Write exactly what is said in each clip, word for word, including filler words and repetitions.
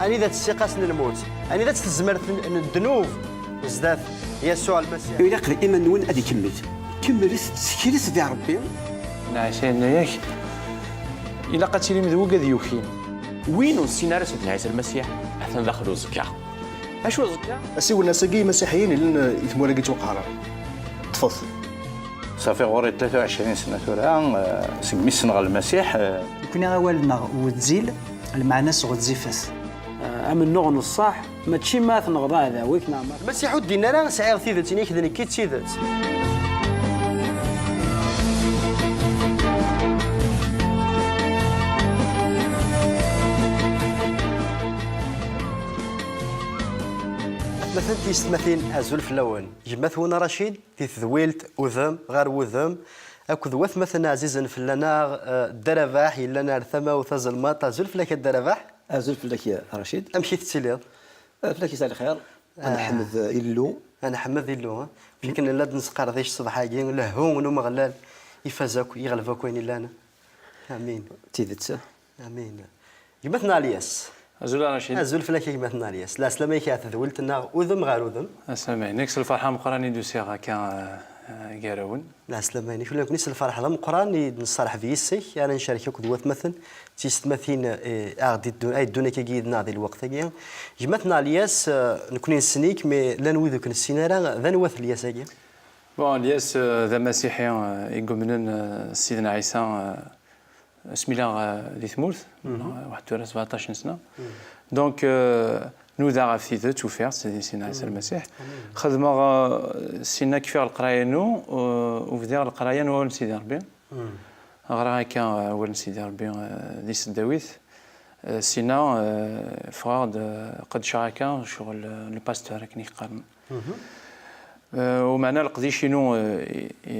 Anida-tt ssiqas n lmut? Anida-tt tezmert n, n ddnub zdat Yasuɛ Lmasiḥ? Ilaq liman-nwen ad ikemmel. Kemmlet, tteklet di Ṛebbi. Ɛisa yenna-yak, ilaq ad tilim d wigad yukin. Win ur nessin ara Sidna Ɛisa Lmasiḥ, atan daxel uẓekka. Acu uẓekka? Asiwel-nnes-agi i imasiḥiyen yellan, eh, i tmura-agi ttwaqehren. Ṭṭfet. Safi ɣur-i tlata u ɛecrin sna tura, eh, segmi ssneɣ Lmasiḥ, eh. Nekni awal-nneɣ wezzil, lmeɛna-s ɣezzifet. Eh, amennuɣ n ṣṣeḥ, mačči ma tenɣeḍ aɛdaw-ik neɣ ma. Lmasiḥ ur d-yenni ara sɛiɣ tidet, ini-ak d nekk i d tidet. Atmaten tiyessetmatin, azul fell-awen. Gma-twen Racid, di tedwilt udem ɣer wudem, akked watmaten ɛzizen fell-aneɣ, eh, Dda Rabaḥ, yellan ar tama-w tazelmaḍt. Azul fell-ak a Dda Rabaḥ. Azul fell-ak a Racid. Amek i tettiliḍ? Eh, fell-ak yesɛa lxir. Ah. Ad nḥemmed, eh, Illu. Ad nḥemmed Illu, eh? Akken nella d-nesqerdic ṣṣbeḥ-agi, lehhu n Umeɣlal ifaz akk, yeɣleb akk ayen illan. Amin. D tidet. Amin. Gma-tneɣ Lyas. Azul a Racid. Azul fell-ak a gma-tneɣ Lyas. Lɛeslama-ik ɣer tedwilt-nneɣ udem ɣer udem. Lɛeslama-inek, s lferḥ ameqqran i d-usiɣ akka, eh, gar-awen. Lɛeslama-inek, ula d nekni s lferḥ d ameqqran i d-nesserḥeb yis-k, ara ncerrek akked watmaten d tiyessetmatin, eh, aɣ-d-iddun, ay ddun akkagi yid-neɣ di lweqt-agi. Gma-tneɣ Lyas, eh, nekni nessen-ik, mais llan wid ur k-nessin ara, d anwa-t Lyas-agi? Bon, Lyas, eh, d amasiḥi, eh, i yumnen, eh, s Sidna Ɛisa, eh, asmi lliɣ, eh, di tmurt, mhm, eh, waḥed tura sebɛeṭṭac n sna. Mhm. Donc, eh, nudaɣ ɣef tidet, ufiɣ-tt di Sidna Ɛisa, mhm, Lmasiḥ. Amin. Xedmeɣ, eh, sinna kfiɣ leqraya-inu, eh, u bdiɣ leqraya n wawal n Sidi Ṛebbi. Mhm. Ɣriɣ akka, eh, awal n Sidi Ṛebbi, eh, di tseddawit. Eh, sinna, eh, ffɣeɣ-d, eh, qeddceɣ akka, ccɣel, eh, n lpasteur, akken i k-qqaren. Mhm. Eh, u meɛna leqdic-inu, eh, i, i,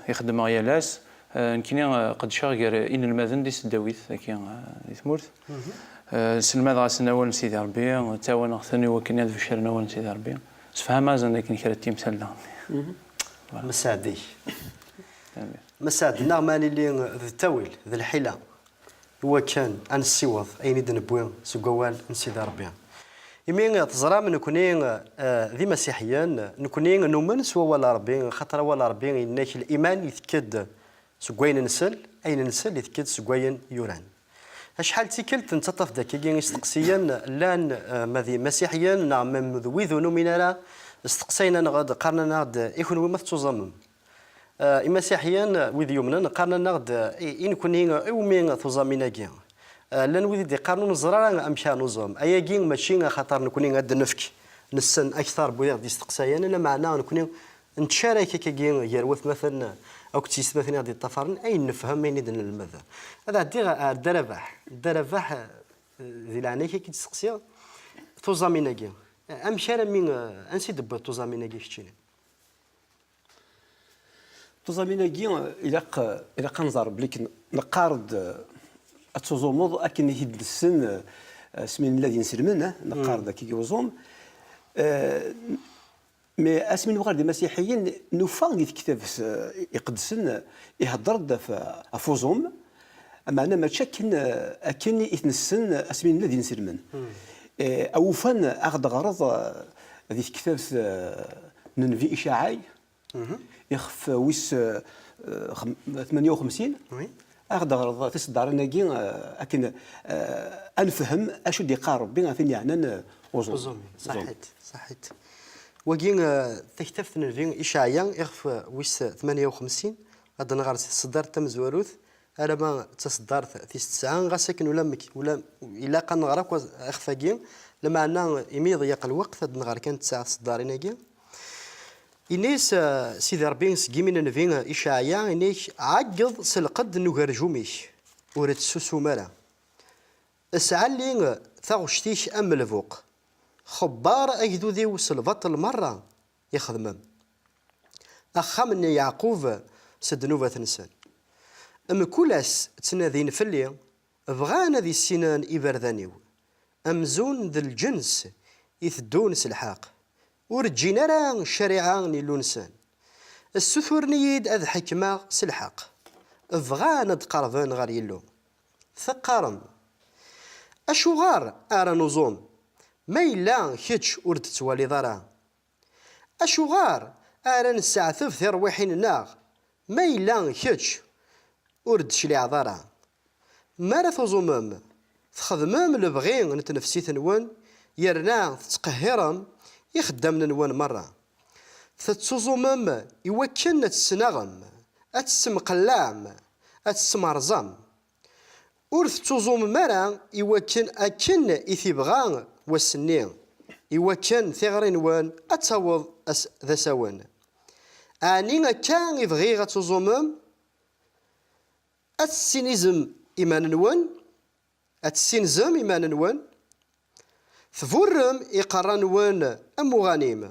i xeddmeɣ yal ass, eh, nekkni, eh, qeddceɣ gar inelmaden di tseddawit, aki, eh, di tmurt. Mhm. Eh, sselmadeɣ-asen awal n Sidi Ṛebbi, ttawaneɣ-ten i wakken ad becren awal n Sidi Ṛebbi. Sefhamaɣ-asen akken kra n timtal daɣen. Mhm. Voilà. Messaɛd-ik. Tanemmirt. Messaɛd-nneɣ ma nili d ttawil, d lḥila. Iwakken ad nessiweḍ ayen i d-newwi seg wawal n Sidi Ṛebbi. Imi teẓram, nekni, eh, d imasiḥiyen, nekni numen s wawal n Ṛebbi, xaṭer awal n Ṛebbi yenna-k liman itekk-d seg wayen nsel, ayen nsel itekk-d seg wayen yuran. Acḥal d tikkelt nettaṭṭaf-d akkagi isteqsiyen, llan, eh, ma d imasiḥiyen neɣ ma d wid ur numin ara, steqsayen-aneɣ-d, qqaren-aneɣ-d, i kenwi ma tettuẓamem? Eh, imasiḥiyen, wid yumnen, qqaren-aneɣ-d, i, i nekni, iwumi tuẓamin-agi? Eh, llan wid i d-iqqaren ur neẓri ara amek ara nuẓam. Ayagi mačči axaṭer nekni ad d-nefk, nessen akter n wid i ɣ-d-isteqsayen, lameɛna nekni nettcarak akkagi gar watmaten akked tiyessetmatin i ɣ-d-yeṭṭafaren, ayen nefhem, ayen i d-nelmed. Ad ɛeddiɣ ar Dda Rabaḥ. Dda Rabaḥ, eh, di leɛnaya-k ad k-id-steqsiɣ, tuẓamin-agi, eh, amek armi, eh, ansi d-tewwiḍ tuẓamin-agi keččini? Tuẓamin-agi, ilaq, ilaq ad nẓer belli k-, neqqar-d, eh, ad tuẓumeḍ akken i t-id-nessen, eh, asmi nella d inselmen, eh, neqqar-d, mm, akka i uẓum. Eh, mi asmi nuɣal d imasiḥiyen, nufa di tektabt, eh, iqedsen, eh, ihedder-d ɣef, ɣef uẓum, meɛna mačči akken, eh, akken i t-nessen asmi nella d inselmen. Mm. Eh, awufan, aɣ-d-ɣreḍ, eh, di tektabt, eh, n Nnbi Icaɛay, mhm, ixef wis, eh, xem-, tmenya u xemsin. Oui. Aɣ-d-ɣreḍ tiseddarin-agi, eh, akken, eh, ad nefhem acu d-iqqar Ṛebbi ɣef tin yeɛnan, eh, uẓum. Uẓum, uẓum. Saḥit, saḥit. Wagi, eh, taktabt n Nnbi Icaɛya, ixef wis tmenya u xemsin, ad nɣer si tseddart tamezwarut, alamma d taseddart tis tesɛa, ɣas akken ulamek, ula, ilaq ad nɣer akk ixef-agi, lameɛna imi iḍeyyeq lweqt, ad nɣer kan tesɛa tseddarin-agi. Ini-as, eh, Sidi Ṛebbi seg yimi n Nnbi Icaɛya, ini-ak, ɛeggeḍ s lqedd n ugerjum-ik, ur ttsusum ara. Sɛelli taɣect-ik am lbuq, xebber agdud-iw s lbaṭel merra i xedmen. Axxam n Yeɛqub s ddnubat-nsen. Mkul ass ttnadin fell-i, bɣan ad issinen iberdan-iw. Amzun d lǧens iteddun s lḥeqq, ur ǧǧin ara ccariɛa n Yillu-nsen. Ssuturen-iyi-d ad ḥekmeɣ s lḥeqq, bɣan ad qerben ɣer Yillu. Teqqarem, Acuɣer ara nuẓum ma yella kečč ur d-tettwaliḍ ara? Acuɣer ara nesseɛteb tirwiḥin-nneɣ ma yella kečč ur d-tecliɛeḍ ara? Mi ara tuẓumem, txedmem lebɣi n tnefsit-nwen, yerna tettqehhirem ixeddamen-nwen merra. Tettuẓumem iwakken ad tettnaɣem, ad tettemqellaɛem, ad tettemrẓam. Ur tettuẓumem ara iwakken akken i t-ibɣa wass-nni, iwakken tiɣri-nwen ad taweḍ ass d asawen. Ɛni akka i bɣiɣ ad tuẓumem? Ad tessinizem iman-nwen? Ad tessinzem iman-nwen? Tburrem iqerra-nwen am uɣanim.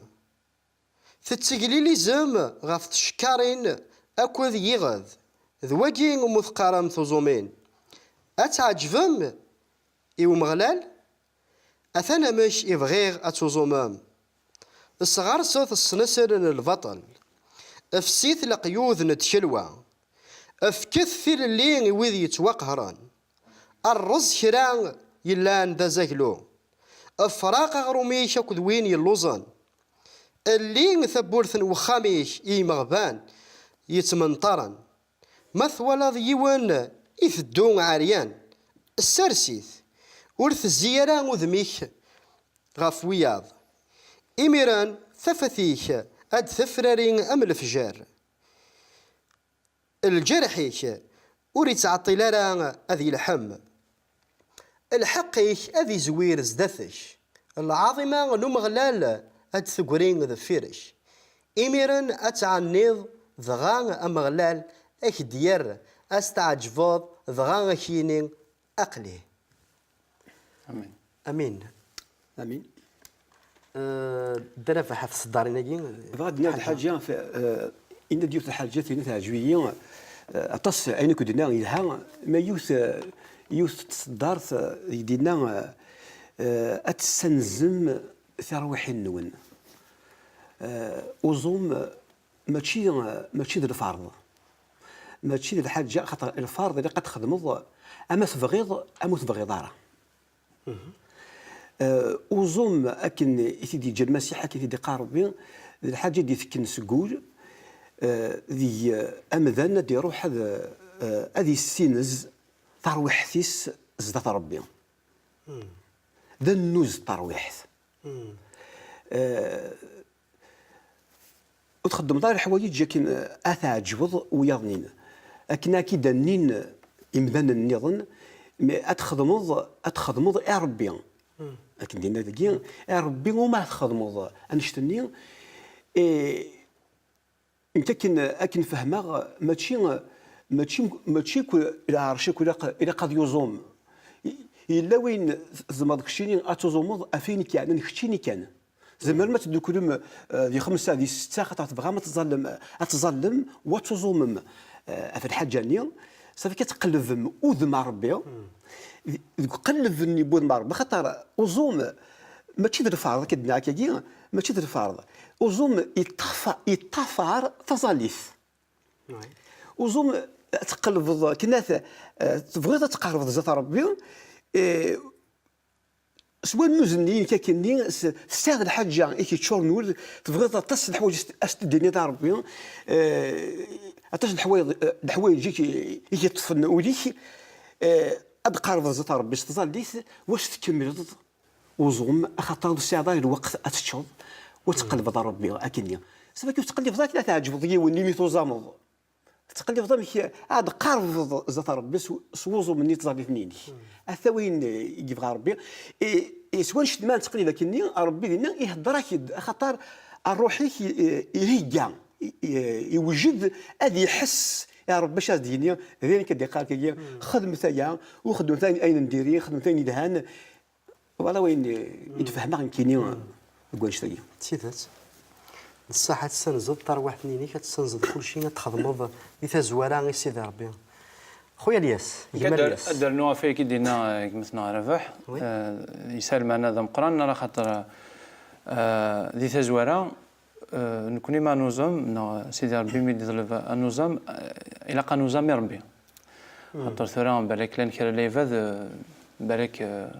Tetteglilizem ɣef tcekkarin akked yiɣed. D wagi umi teqqarem tuẓumin. Ad tɛeǧbem i Umeɣlal? Atan amek i bɣiɣ ad tuẓumem. Sɣerset ssnasel n lbaṭel. Fsit leqyud n tkelwa. Fket tilelli i wid yettwaqehren. Rreẓ kra yellan d azaglu. Fraq aɣrum-ik akked win yelluẓen. Lli tawwurt n wexxam-ik i yimeɣban yettmenṭaren. Ma twalaḍ yiwen iteddu ɛeryan, ssers-it, ur tezzi ara udem-ik ɣef wiyaḍ. Imiren, tafat-ik ad d-tafrari am lefjer. Lǧerḥ-ik ur ittɛeṭṭil ara ad yelḥem. Lḥeqq-ik ad izwir zdat-k. Lɛaḍima n Umeɣlal ad tegri deffir-k. Imiren ad tɛenniḍ, dɣa Ameɣlal ad k-d-yerr, ad s-tɛeǧbeḍ, dɣa ad k-yini: Aql-i. Amin. Amin. Amin. Eh, Dda Rabaḥ, ɣef tseddarin-agi, bɣiɣ ad d-nniɣ lḥaǧa, f-, eh, yenna-d yiwet n lḥaǧa, tinna teɛǧeb-iyi, eh, aṭas, ayen akk d-yenna yelha, ma yiwet, eh, yiwet n tseddart, eh, i d-yenna, eh, eh, ad tessanzem tirwiḥin-nwen. Eh, uẓum, eh, mačči, eh, mačči d lferḍ. Mačči d lḥaǧa, xaṭer lferḍ ilaq ad txedmeḍ ama tebɣiḍ, ama ur tebɣiḍ ara. Eh, uẓum akken i t-id-yeǧǧa Lmasiḥ, akken i t-id-iqqar Rebbi, d lḥaǧa i d-itekken seg wul, eh, deg, eh, amdan ad iruḥ ad, eh, ad issinez tarwiḥt-is zdat Rebbi. D annuz n terwiḥt. Eh, ur txeddmeḍ ara leḥwayeǧ akken, eh, ad tɛeǧbeḍ wiyaḍ-nni. Akken ad k-id-annin imdanen nniḍen, mais ad txedmeḍ, ad txedmeḍ i Rebbi. Akken d-yenna dagi, i Rebbi umi ad txedmeḍ annect-nni, eh, nekk akken, akken fehmeɣ, mačči, mačči, mačči akk lɛerc akk ilaq, ilaq ad yuẓum. I-, yella wayen tzemreḍ keččini ad tuẓumeḍ ɣef wayen kan, n keččini kan. Tzemrem ad tedduklem, eh, di xemsa, di setta, xaṭer tebɣam ad tẓallem, ad tẓallem, u ad tuẓumem, eh, ɣef lḥaǧa-nni, ṣafi kan tqellbem udem ar Rebbi. Deg uqelleb-nni n wudem ar Rebbi, xaṭer uẓum mačči d lferḍ, akka d-nniɣ akkagi, mačči d lferḍ. Uẓum yeṭṭafa-, yeṭṭafar taẓallit. Uẓum ad tqellbeḍ, akken ad t-, eh, tebɣiḍ ad tqerrbeḍ zdat Rebbi, eh, s wannuz-nni-inek akkenni, s-, tesɛiḍ lḥaǧa i k-yeččuren wul, tebɣiḍ aṭas n leḥwayeǧ s-, ad s-d-tiniḍ a Rebbi, eh, aṭas n leḥwayeǧ, eh, leḥwayeǧ i k-, i k-yeṭṭfen ul-ik, eh, ad tqerrbeḍ zdat Rebbi s tẓallit, wac tkemmleḍ uẓum, axaṭer ur tesɛiḍ ara lweqt ad teččeḍ, u ad tqellbeḍ a Rebbi akkenni. Ṣafi kan ur tettqellibeḍ akken ad tɛeǧbeḍ yiwen imi tuẓameḍ. Tettqellibeḍ amek ad tqerrbeḍ zdat Rebbi s, s wuẓum-nni n tẓallit-nni-inek. Ata wayen i yebɣa Rebbi. I, i s wanect ma nettqellib akkenni, Rebbi dinna ihedder-ak-d, axaṭer ṛṛuḥ-ik i, i, ihegga, i, i, iwjed ad iḥess i Rebbi acu ad d-yini, d ayen akka d-iqqar akkagi, xedmet aya, u xedmet ayen, ayen n diri, xedmet ayen yelhan. Voilà wayen i d-fehmeɣ nekkini deg wannect-agi. D tidet. D ṣṣeḥ ad tessanzeḍ tarwiḥt-nni-inek, ad tessanzeḍ kulci, ad txedmeḍ di tazwara i Sidi Rebbi. Xuya Lyas, gma Lyas. Ad d-rnuɣ ɣef wayagi i d-yenna, eh, gma-tneɣ Rabaḥ. Oui. Eh, yesɛa lmeɛna d ameqqran, ala xaṭer, eh, di tazwara, eh, nekni ma nuẓam, neɣ Sidi Rebbi mi d-iḍleb ad nuẓam, eh, ilaq ad nuẓam i Rebbi. Xaṭer tura, balak llan kra n lɛibad, eh, Balak, eh,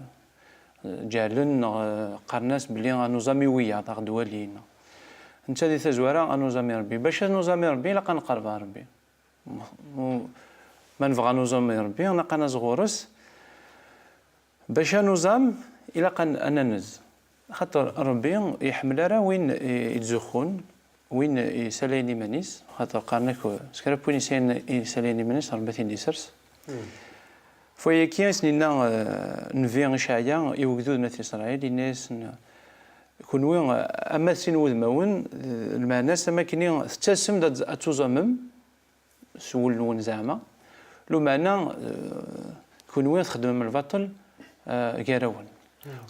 ǧehlen neɣ, eh, qqaren-as belli ad nuẓam i wiyaḍ, ad ɣ-d-walin. Netta di tazwara ad nuẓam i Rebbi. Bac ad nuẓam i Rebbi, ilaq ad nqerreb ɣer Rebbi. M-, m-, ma nebɣa ad nuẓam i Rebbi, ilaq ad naẓ ɣur-s. Bac ad nuẓam, ilaq ad n-, ad nanez. Axaṭer Rebbi iḥemmel ara win i, i yettzuxxun, win yessalayen iman-is, xaṭer qqaren-ak, s kra n win yessalayen, yessalayen iman-is, Rebbi ad t-id-isers. F wayagi i s-nenna, eh, nnbi Iceɛya i wegdud n At Isṛayil, yenna-yasen, "Kunwi, eh, ama d sin wudmawen, eh, lmeɛna-s am akken tettasem-d ad, ad tuẓamem, s wul-nwen zeɛma, lumeɛna, eh, kunwi txeddmem lbaṭel, eh, gar-awen.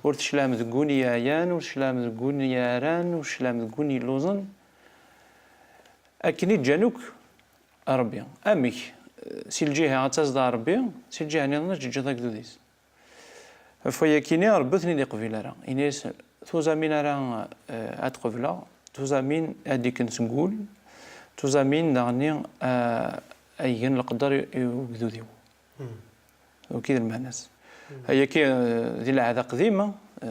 Ur teclaɛem deg win yeɛyan, ur teclaɛem deg win yeɛran, ur teclaɛem deg win yelluẓen." Akken i ǧǧan akk Rebbi. Amek? Si lǧiha ad tazeḍ ɣer Rebbi, si lǧiha nniḍen ad teǧǧeḍ agdud-is. Ɣef wayakini, Rebbi ur ten-id-iqbil ara. Ini-as, tuẓamin ara, eh, ad qebleɣ, tuẓamin ad d-ikken seg wul, tuẓamin daɣenni, eh, ay gen leqder i, i ugdud-iw. Waki d lmeɛna-s. Ayaki, eh, di lɛada qdima, eh,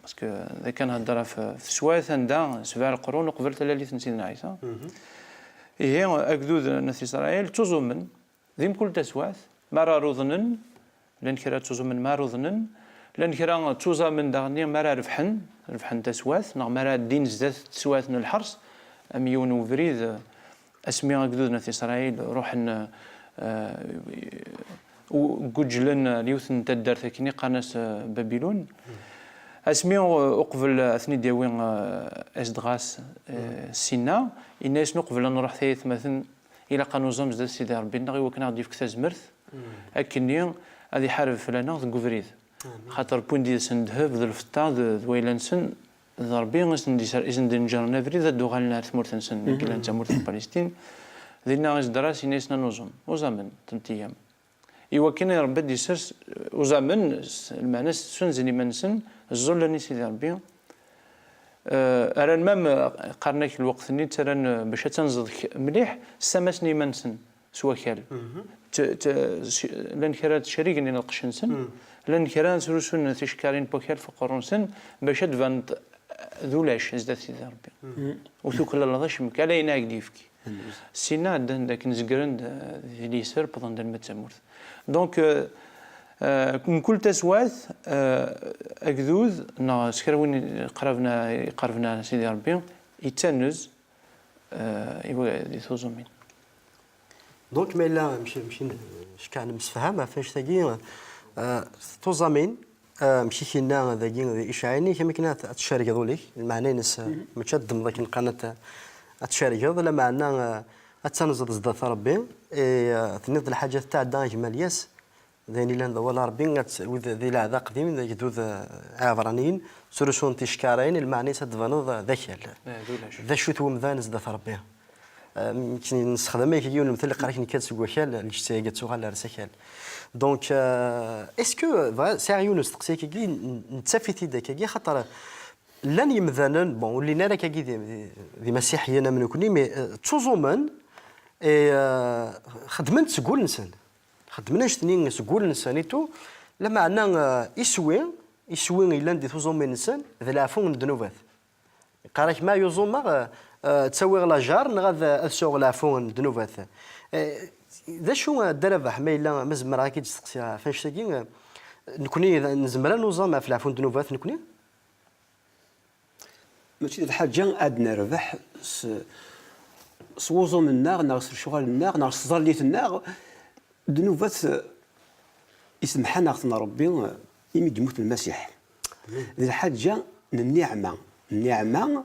parce que d akken hedder ɣef, ɣef teswiɛt anda sebɛa leqrun uqbel talalit n Sidna Ɛisa. Ihi, agdud n At Isṛayil ttuẓumen di mkul taswiɛt, mi ara ruḍnen, llan kra ttuẓumen mi ara ruḍnen, llan kra ttuẓamen daɣenni mi ara rebḥen, rebḥen taswiɛt, neɣ mi ara ddin zdat teswiɛt n lḥers, am yiwen ubrid, eh, asmi agdud n At Isṛayil ruḥen, eh, u-, guǧlen ar yiwet n taddart akken i qqaren-as, eh, Babilun. Asmi u-, uqbel ad ten-id-yawi, eh, Esdras, eh, Sina, yenna-yasen, "Uqbel ad nruḥ, ay atmaten, ilaq ad nuẓam zdat Sidi Ṛebbi-nneɣ i wakken ad ɣ-d-yefk tazmert, akkenni ad iḥareb fell-aneɣ deg ubrid." Xaṭer wwin-d yid-sen ddheb d lfeṭṭa d, d wayla-nsen, d Ṛebbi i sen-d-, i sen-d-inǧren abrid ad d-uɣalen ar tmurt-nsen, i yellan d tamurt n Palestin. Dinna Esdras yenna-yasen ad nuẓem. Uẓamen, telt eyyam. I wakken i Ṛebbi ad d-isers, eh, uẓamen, s-, lmeɛna-s ssunzen iman-nsen, ẓẓullen i Sidi Ṛebbi. Eh, rran mam, eh, qqaren-ak lweqt-nni, ttarran, eh, bac ad tanzeḍ k-, mliḥ, ssamasen iman-nsen s wakal. T-, t-, s-, llan kra ttcerrigen i lqecc-nsen, llan kra ttrusun ticekkarin n wakal f uqerru-nsen, bac ad d-tbaneḍ d ulac zdat Sidi Ṛebbi. Ur tuklaleḍ acemma, ala ayen ara k-d-yefk. Sina ɛeddan-d akken zegren-d, eh, di liser, wwḍen-d alma d tamurt. Donc, eh, eh, mkul taswiɛt, eh, agdud, neɣ s kra win iqraben a, iqerben a Sidi Ṛebbi, yettanez, eh, i wa-, di tuẓumin. Donc, ma yella mci-, mci-, cekka nemsefham ɣef annect-agi, eh, tuẓamin, eh, amek i k-yenna dagi di Icɛayni, am akken ad, ad tcergeḍ ul-ik, lmeɛna-ines, eh, mačči ad ddmeḍ akken qqaren ad, ad tcergeḍ, lameɛna, eh, ad tanzeḍ zdat Ṛebbi, eh, tenniḍ-d lḥaǧa tetɛedda gma Lyas, d ayen yellan d awal n Ṛebbi, ad t-, wid di lɛehd aqdim, d agdud, eh, iɛebṛaniyen, ttrusun ticekkarin, lmeɛna-is ad d-tbaneḍ d akal. Eh, d ulac. D acu-t wemdan zdat Ṛebbi? Eh, nekk nessexdam ayagi yiwen n lemtel, iqerr-ak nekk-ad seg wakal, lǧetta-agi ad tuɣal ar s akal. Donc, eh, est-ce que, bɣa-, sɛiɣ yiwen n usteqsi akkagi, n-, nettaf-it-id akkagi, xaṭer llan yemdanen, bon, ur llin ara akkagi d, d, d imasiḥiyen am nekni, mais, eh, ttuẓumen, et, eh, xeddmen-t seg wul-nsen. Xeddmen annect-nni seg wul-nsen et tout, lameɛna, eh, iswi, iswi yellan di tuẓumin-nsen, d leɛfu n ddnubat. Yeqqar-ak, ma yuẓumeɣ, eh, eh, ttawiɣ lajar, neɣ ad, ad sɛuɣ leɛfu n ddnubat. Eh, d acu, eh, Dda Rabaḥ, ma yella, ma zemreɣ ad k-id-steqsiɣ ɣef annect-agi, eh, nekni d, nezmer ad nuẓam ɣef leɛfu n ddnubat, nekni? Mačči d lḥaǧa ad nerbeḥ s, s wuẓum-nneɣ, neɣ s lecɣal-nneɣ, neɣ s tẓallit-nneɣ. Ddnubat, eh, isemḥ-aneɣ-ten Ṛebbi, eh, imi d-yemmut Lmasiḥ. D lḥaǧa n nniɛma. Nniɛma,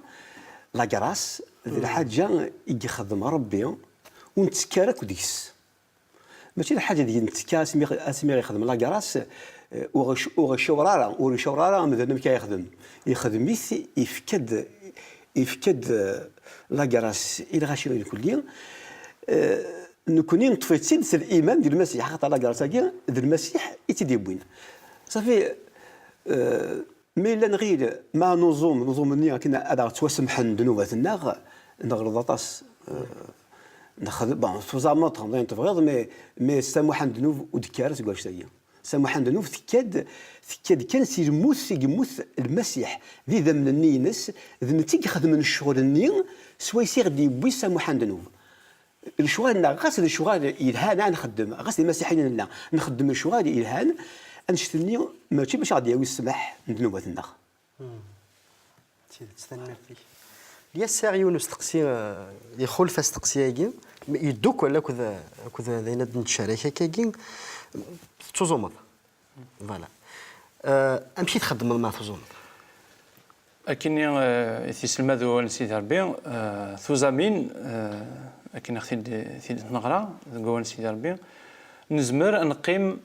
la grâce, d lḥaǧa i yexdem Ṛebbi, ur nettekki ara akk deg-s. Mačči d lḥaǧa deg nettekka asmi, asmi ɣ-ixdem la grâce, eh, ur ɣ-ic-, ur ɣ-icawar ara, ur icawar ara amdan amek ara yexdem. Ixdem-it, ifka-d, ifka-d, eh, la grâce i lɣaci n kulli. Eh, nekni neṭṭef-itt-id s liman di Lmasiḥ, axaṭer la grâce-agi d Lmasiḥ i tt-id-yewwin. Safi, eh, Ma yella nɣil, ma nuẓum, nuẓum-nni akken ad aɣ-ttwasemḥen ddnubat-nneɣ, neɣleḍ aṭas, eh, nexdem, bon, tuẓameḍ, txedmeḍ ayen tebɣiḍ, mais, mais s tamuḥa n ddnub ur d-tekki ara seg wannect-agi. Samuḥ Andenub tekka-d, tekka-d kan si lmut i yemmut Lmasiḥ, d idammen-nni-ines, d netta i ixedmen ccɣel-nni swayes i ɣ-d-yewwi Samuḥ Andenub. Lecɣal-nneɣ, ɣas d lecɣal yelhan ara nxeddem, ɣas d imasiḥiyen nella, nxeddem lecɣal yelhan, annect-nni mačči bac a ɣ-d-yawi ssmaḥ n ddnubat-nneɣ. D tidet, tanemmirt-ik. Lyas, sɛiɣ yiwen usteqsi, eh, ixulef asteqsi-agi, yeddukel akked, akked d ayen ad nettcerrik akkagi. Tettuẓumeḍ? Voilà. Eh, amek i txeddmeḍ ma tuẓumeḍ? Akkenni, eh, i t-iselmad wawal n Sidi Ṛebbi, eh, tuẓamin, eh, akken i ɣ-t-id, t-id-neɣra deg wawal n Sidi Ṛebbi, nezmer ad neqqim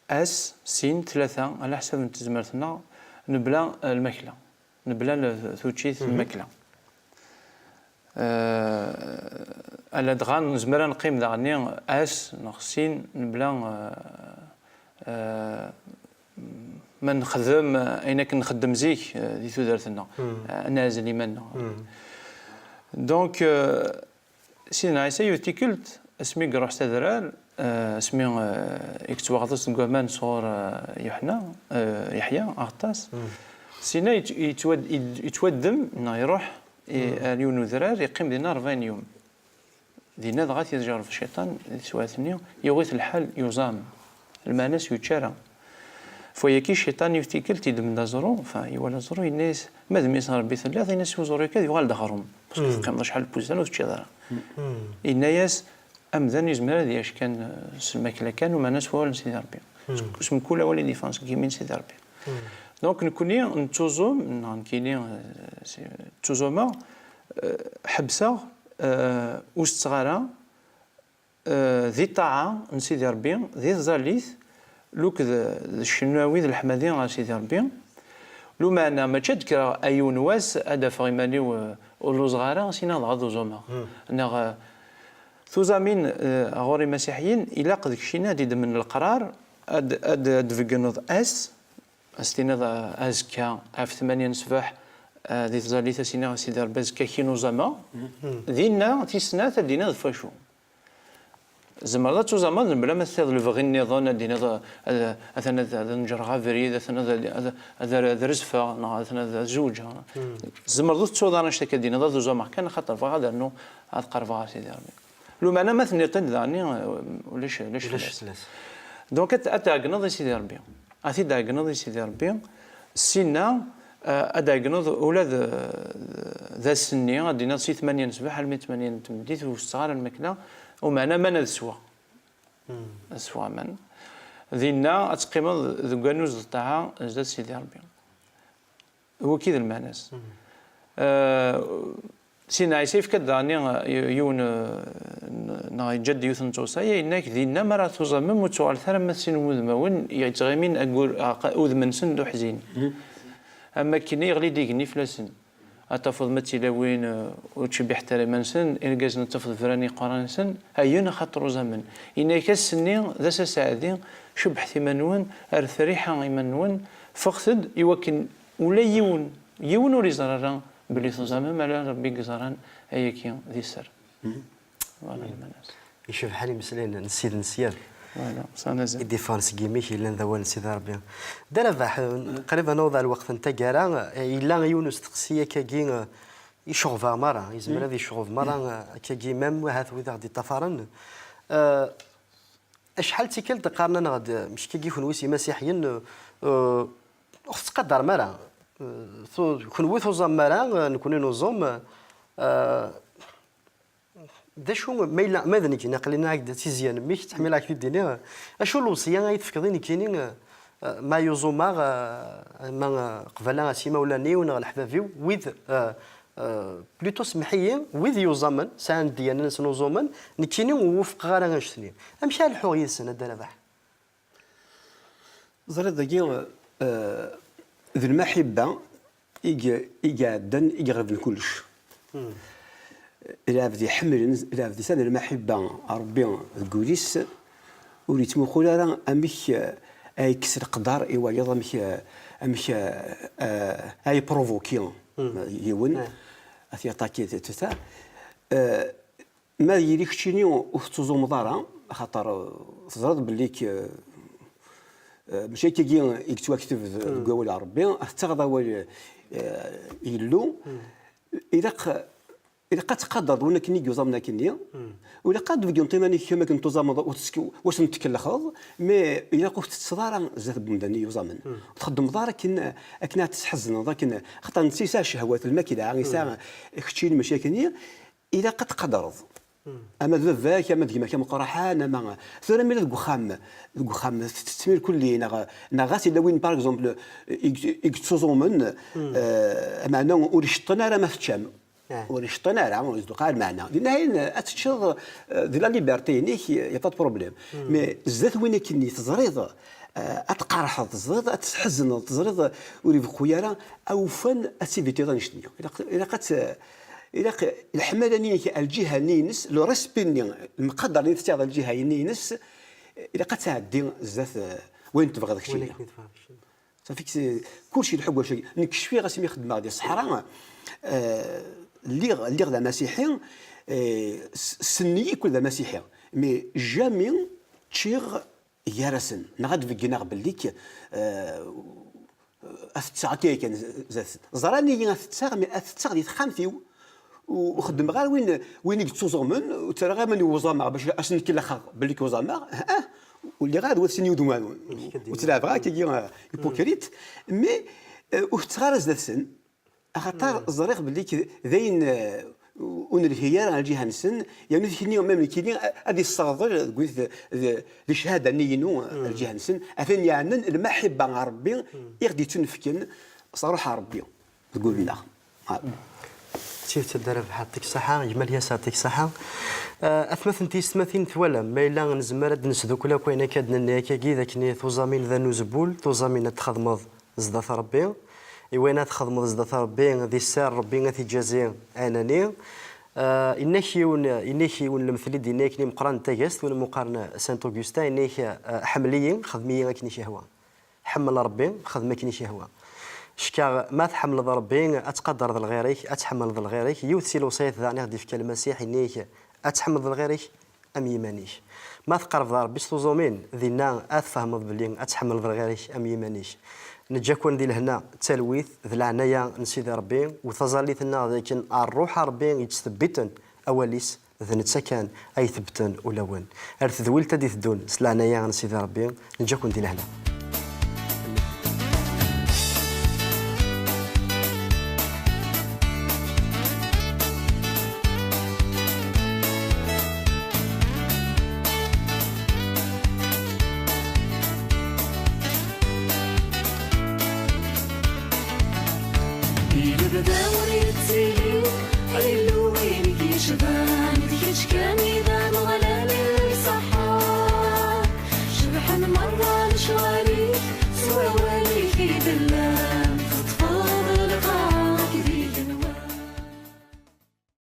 ass, sin, tlata, ɛla ḥsab n tezmert-nneɣ, nebla, eh, lmakla, nebla l-, tuččit n lmakla. Eh, ala dɣa nezmer ad neqqim daɣenni ass neɣ sin nebla, eh, eh, ma nexdem, eh, ayen akken nxeddem zik, eh, di tudert-nneɣ, eh, ad naɛzel iman-nneɣ. Donc, eh, Sidna Ɛisa yiwet tikkelt, asmi i iruḥ s adrar, eh, asmi, eh, i yettwaɣḍes deg waman sɣur, eh, Yuḥna, eh, Yeḥya Aɣeṭṭas, sina yett-, yettwad-, yettwaddem neɣ iruḥ i, ar yiwen n udrar, yeqqim dinna rebɛin yum. Dinna dɣa t-ijerreb cciṭan di teswiɛt-nni, yuɣ-it lḥal yuẓam. Lmeɛna-s yečča ara. F wayagi, cciṭan yiwet tikkelt yeddem-d aẓru, enfin, iwala aẓru, yenna-yas, ma d mmi-s n Ṛebbi telliḍ, ini-as i uẓru-agi ad yuɣal d aɣrum. Parce que teqqimeḍ acḥal n wussan ur teččiḍ ara. Yenna-yas, amdan yezmer ad yac kan, eh, s lmakla kan, umeɛna s wawal n Sidi Ṛebbi. S, s mkul awal i d-yeffɣen seg yimi n Sidi Ṛebbi. Donc, nekkni nettuẓum, neɣ nekkini, eh, si, ttuẓumeɣ, eh, ḥebseɣ, eh, ur setteɣ ara, eh, di ṭṭaɛa n Sidi Ṛebbi, di tẓallit, luked d ccnawi d leḥmadi ɣer Sidi Ṛebbi. Lumeɛna, mačči ad d-kkreɣ a yiwen wass, ad d-afeɣ iman-iw, eh, ur lluẓeɣ ara, sina dɣa ad uẓumeɣ. Neɣ, eh, tuẓamin, eh, ɣur imasiḥiyen, ilaq d keččini ad d-idmen leqrar, ad, ad, ad d-tbeggneḍ ass, ad s-tiniḍ, eh, azekka, ɣef tmanya n ṣṣbeḥ, eh, di tẓallit, ad s-iniɣ a Sidi Ṛebbi, azekka-agi uẓameɣ. Dinna, tis snat, ad d-tiniḍ ɣef wacu. Tzemreḍ ad tuẓameḍ mebla ma tefkiḍ lebɣi nniḍen, ad d-tiniḍ, eh, ad, atan ad, ad neǧreɣ abrid, atan ad, ad, ad, ad rezfeɣ, neɣ atan ad, ad zewǧeɣ. Tzemreḍ ur tettuḍ ara annect-agi, ad d-tiniḍ ad uẓameɣ kan, axaṭer bɣiɣ ad rnuɣ, ad qerbeɣ ɣer Sidi Ṛebbi. Lumeɛna ma tenniḍ-t-id daɣenni, eh, ulac, ulac fell-as. Donc, ad, ad tɛeggneḍ i Sidi Ṛebbi. Ad t-id-tɛeggneḍ i Sidi Ṛebbi, sinna, eh, ad d-tɛeggneḍ ula d, d ass-nni, ad d-tiniḍ si tmanya n ṣṣbeḥ almi d tmanya n tmeddit, ur setteɣ ara lmakla, umeɛna aman ad sweɣ. Ad sweɣ aman. Dinna, ad teqqimeḍ deg wannuz d ṭṭaɛa zdat Sidi Ṛebbi. D wagi i d lmeɛna-s. Eh, Sidna Ɛisa yefka-d daɣenni, eh, yiwen, eh, n-, neɣ yeǧǧa-d yiwet n tewṣaya, yenna-k, dinna mi ara tuẓamem, ur ttuɣalet ara ma sin wudmawen yettɣimin aggur-, aqa-, udem-nsen d uḥzin. Am wakken yeɣli-d igenni fell-asen. Ad tafeḍ ma d tilawin, eh, ur ttcebbiḥent ara iman-nsen, irgazen ad tafeḍ bran i iqerra-nsen, ayen axaṭer uẓamen. Yenna-k ass-nni d ass aseɛdi, cebbḥet iman-nwen, rret rriḥa iman-nwen, ffɣet-d i wakken ula yiwen, yiwen ur iẓer ara belli tuẓamem, ala Ṛebbi i yeẓran ayagi di sser. Voilà lmeɛna-s. Icebḥen imeslayen n Ssid n Syab. Voilà, sɛan azal. I d-iffɣen seg yimi-k yellan d awal n Sidi Ṛebbi. Dda Rabaḥ, eh, qrib ad naweḍ ar lweqt n taggara, eh, yella yiwen usteqsi akkagi, eh, iceɣben merra, yezmer ad iceɣben merra, eh, akkagi, même ahat wid aɣ-d-iṭṭafaren. Eh, acḥal d tikkelt qqaren-aneɣ-d, eh, mecc-agi kenwi s imasiḥiyen, eh, eh, ur tettqadarem ara. Eh, tu-, kenwi tuẓam ara, eh, nekni nuẓum, eh, d acu, ma yella, ma d nekkini, aql-i nniɣ-ak-d tizya n mmi-k, ttḥemmileɣ-ak-t-id-iniɣ, acu lewṣeyya ay tefkeḍ i nekkini, eh, ma yuẓumeɣ, eh, ma, eh, qbala s imawlan-iw neɣ leḥbab-iw, wid, eh, eh, plutôt semmeḥ-iyi, wid yuẓamen, sɛan ddiyana-nsen uẓumen, nekkini ur wufqeɣ ara annect-nni. Amek ara lḥuɣ yid-sen, a Dda Rabaḥ? Ẓriḍ dagi, eh, d lmaḥibba i i iɛeddan, i iɣelben kullec. Lɛebd iḥemmlen, lɛebd atan lmaḥibba Ṛebbi deg wul-is, ur yettmuqul ara amek, eh, ay yekkes leqder i wayeḍ, amek, eh, amek, eh, eh, ay provoki yiwen, ad t-yaṭaki, t-, t-, ta. Eh, Ma yili keččini ur tettuẓumeḍ ara, axaṭer, eh, teẓriḍ belli k-, eh, Eh, mačči akkagi i yettwakteb d- deg wawal n Ṛebbi, ad tettaɣeḍ awal, eh, i Yillu, ilaq, ilaq ad tqadreḍ win akken i yuẓamen akkenni, u ilaq ad d-tbeggneḍ iman-ik am akken tuẓameḍ, ur tesk-, ur sen-tkellxeḍ, mais ilaq ur tettetteḍ ara zdat n wemdan i yuẓamen. Ur txeddmeḍ ara akken, akken ad tesḥezneḍ, akken, axaṭer netta yesɛa ccehwat, lmakla, yesɛa keččini, mačči akkenni, ilaq ad tqadreḍ. Ama d baba-k, ama d gma-k ameqqraḥan, ama tura mi deg uxxam, deg uxxam tettettem irkelli, neɣ, neɣ ɣas yella win, par exemple, i, i yettuẓumen, eh, meɛna ur iceṭṭen ara ma teččam. Ah. Ur iceṭṭen ara, ur isduq ara lmeɛna. Dinna ayen ad teččeḍ, eh, di la liberté-inek, y a pas de problème. Mais zdat win akkenni teẓriḍ, eh, ad tqerḥeḍ, teẓriḍ ad tesḥezneḍ, teẓriḍ ur ibeqqu ara, awufan ad tivitiḍ annect-nni. Ilaq, ilaq ad t-, ilaq leḥmala-nni-inek ar lǧiha-nni-ines, le respect-nni, lemqader-nni i tesɛiḍ ar lǧiha-nni-ines, ilaq ad tɛeddi zdat, eh, wayen tebɣiḍ keččini. Safi, kullec ilḥu deg wacu-agi. Nekk cfiɣ asmi xeddmeɣ di ṣṣeḥra, eh, lliɣ, lliɣ d amasiḥi, eh, s-, ssnen-iyi kul d amasiḥi. Mais jamais ččiɣ gar-asen, neɣ ad d-beggneɣ belli k-, eh, ad tetteɣ akka yakan z-, zdat-sen. Ẓran-iyi ad tetteɣ, mais ad tetteɣ di texxamt-iw. U-, ur xeddmeɣ ara win, win i yettuẓumen, ur ttarraɣ ara iman-iw uẓameɣ bac ad sen-kellxeɣ belli k-uẓameɣ. Ah, ur lliɣ ara d wat sin yudmawen. Ur ttlaɛbeɣ akkagi, eh, hypocrite, mais, eh, ur tetteɣ ara zdat-sen. Axaṭer ẓriɣ belli k-, d ayen, eh, ur nelhi ara ar lǧiha-nsen, yernu tikni, même nekkini, a-, ad yesserḍel deg wid d, d, di ccahada-nni-inu ar lǧiha-nsen, atan yeɛnen lmaḥibba ɣer Rebbi i ɣ-d-yettunefken s Ṛuḥ n Rebbi deg wul-nneɣ. Ah. D tidet, a Dda Rabeḥ, yeɛṭik ṣṣeḥḥa, gma Lyas, yeɛṭik ṣṣeḥḥa. Eh, atmaten tiyessetmatin, twalam, ma yella nezmer ad d-nesdukkel akk ayen akka d-nenna akkagi, d akken tuẓamin d anuzbul, tuẓamin ad txedmeḍ zdat Rebbi. I wayen ad txedmeḍ zdat Rebbi, di sser Rebbi ad t-iǧazi ɛinani. Eh, inna-k yiwen, inna-k yiwen lemtel i d-yenna akken i meqqran n tagest, win umi qqaren Saint Augustin, inna-k, eh, ḥemmel-iyi, xdem-iyi akken i k-yehwa. Ḥemmel Rebbi, xdem akken i k-yehwa. Ckaɣ, ma tḥemmleḍ Rebbi, ad tqadreḍ lɣir-ik, ad tḥemmleḍ lɣir-ik. Yiwet si lewṣayat daɣen i ɣ-d-ifka Lmasiḥ, inna-k, ad tḥemmleḍ lɣir-ik am yiman-ik. Ma tqerrbeḍ ɣer Rebbi s tuẓumin, dinna ad tfehmeḍ belli ad tḥemmleḍ lɣir-ik am yiman-ik. Neǧǧa-ken di lehna, d talwit, d leɛnaya n Sidi Rebbi, u taẓallit-nneɣ d akken Ṛṛuḥ n Rebbi yettthebbiten awal-is, d netta kan ay itebbten ulawen. Ar tedwilt ad d-iteddun s leɛnaya n Sidi Rebbi, neǧǧa-ken di lehna. Di lebda ur yettili Illu win i k-yecban, d kečč kan i d Ameɣlal iṣeḥḥan. Cebḥen merra lecɣal-ik, s wawal-ik i d-llan.